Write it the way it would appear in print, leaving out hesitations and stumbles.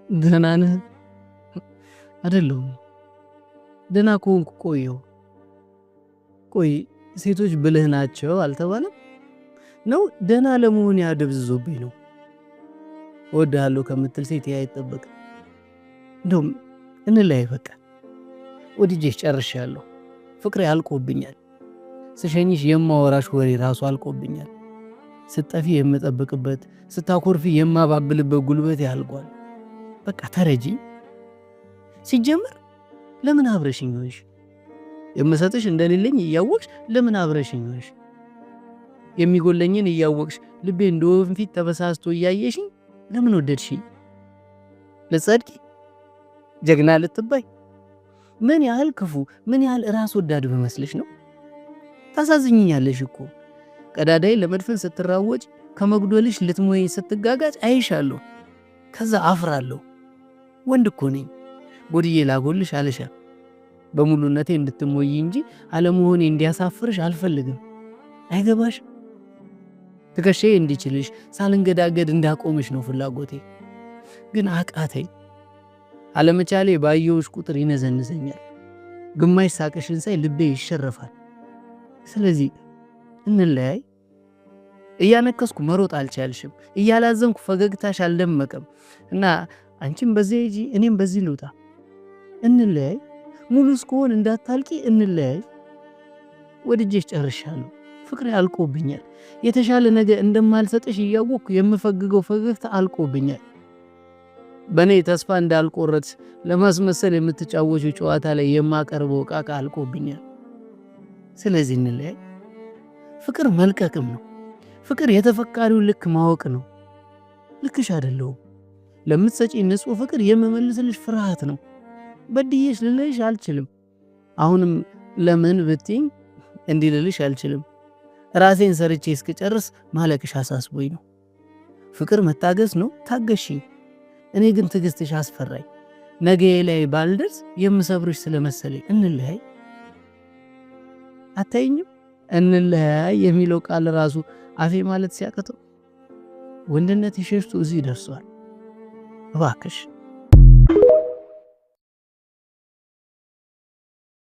ደህና ነህ? አይደለሁም። ደህና ከሆንኩ ቆየሁ። ቆይ ሴቶች ብልህ ናቸው አልተባለም? ነው ደህና ለመሆን ያደብዝዞብኝ ነው። እወድሃለሁ ከምትል ሴት ይሄ አይጠበቅም። እንደውም እንለያይ በቃ። ወድጄሽ ጨርሻለሁ። ፍቅሬ አልቆብኛል። ስሸኝሽ የማወራሽ ወሬ ራሱ አልቆብኛል። ስትጠፊ የምጠብቅበት፣ ስታኮርፊ የማባብልበት ጉልበቴ አልቋል። በቃ ተረጂኝ። ሲጀምር ለምን አብረሽኝ ሆንሽ? የምሰጥሽ እንደሌለኝ እያወቅሽ ለምን አብረሽኝ ሆንሽ? የሚጎለኝን እያወቅሽ፣ ልቤ እንደ ወንፊት ተበሳስቶ እያየሽኝ ለምን ወደድሽኝ? ልጸድቂ? ጀግና ልትባይ? ምን ያህል ክፉ፣ ምን ያህል ራስ ወዳድ ብመስልሽ ነው? ታሳዝኝኛለሽ እኮ። ቀዳዳይ ለመድፈን ስትራወጭ፣ ከመጉደልሽ ልትሞይኝ ስትጋጋጭ አይሻለሁ። ከዛ አፍራለሁ። ወንድ እኮ ነኝ። ጎድዬ ላጎልሽ አልሻ። በሙሉነቴ እንድትሞይ እንጂ አለመሆኔ እንዲያሳፍርሽ አልፈልግም። አይገባሽ? ትከሻዬ እንዲችልሽ፣ ሳልንገዳገድ እንዳቆምሽ ነው ፍላጎቴ። ግን አቃተኝ። አለመቻሌ ባየሁሽ ቁጥር ይነዘንዘኛል። ግማሽ ሳቅሽን ሳይ ልቤ ይሸረፋል። ስለዚህ እንለያይ። እያነከስኩ መሮጥ አልቻልሽም። እያላዘንኩ ፈገግታሽ አልደመቀም። እና አንቺም በዚህ ሂጂ፣ እኔም በዚህ ልውጣ። እንለያይ። ሙሉ እስክሆን እንዳታልቂ እንለያይ። ወድጄሽ ጨርሻለሁ። ፍቅሬ አልቆብኛል። የተሻለ ነገር እንደማልሰጥሽ እያወቅኩ የምፈግገው ፈገግታ አልቆብኛል። በእኔ ተስፋ እንዳልቆረጥሽ ለማስመሰል የምትጫወቺው ጨዋታ ላይ የማቀርበው ዕቃ አልቆብኛል። ስለዚህ እንለያይ። ፍቅር መልቀቅም ነው። ፍቅር የተፈቃሪውን ልክ ማወቅ ነው። ልክሽ አይደለሁም። ለምትሰጪኝ ንጹህ ፍቅር የምመልስልሽ ፍርሃት ነው። በድዬሽ ልለይሽ አልችልም። አሁንም ለምን ብትይኝ እንዲህ ልልሽ አልችልም። ራሴን ሰርቼ እስክጨርስ ማለቅሽ አሳስቦኝ ነው። ፍቅር መታገስ ነው። ታገሽኝ። እኔ ግን ትዕግስትሽ አስፈራኝ። ነገ ላይ ባልደርስ የምሰብርሽ ስለመሰለኝ እንለያይ። አታይኝም? እንለያይ የሚለው ቃል ራሱ አፌ ማለት ሲያቅተው ወንድነት ሸሽቶ እዚህ ደርሷል። እባክሽ።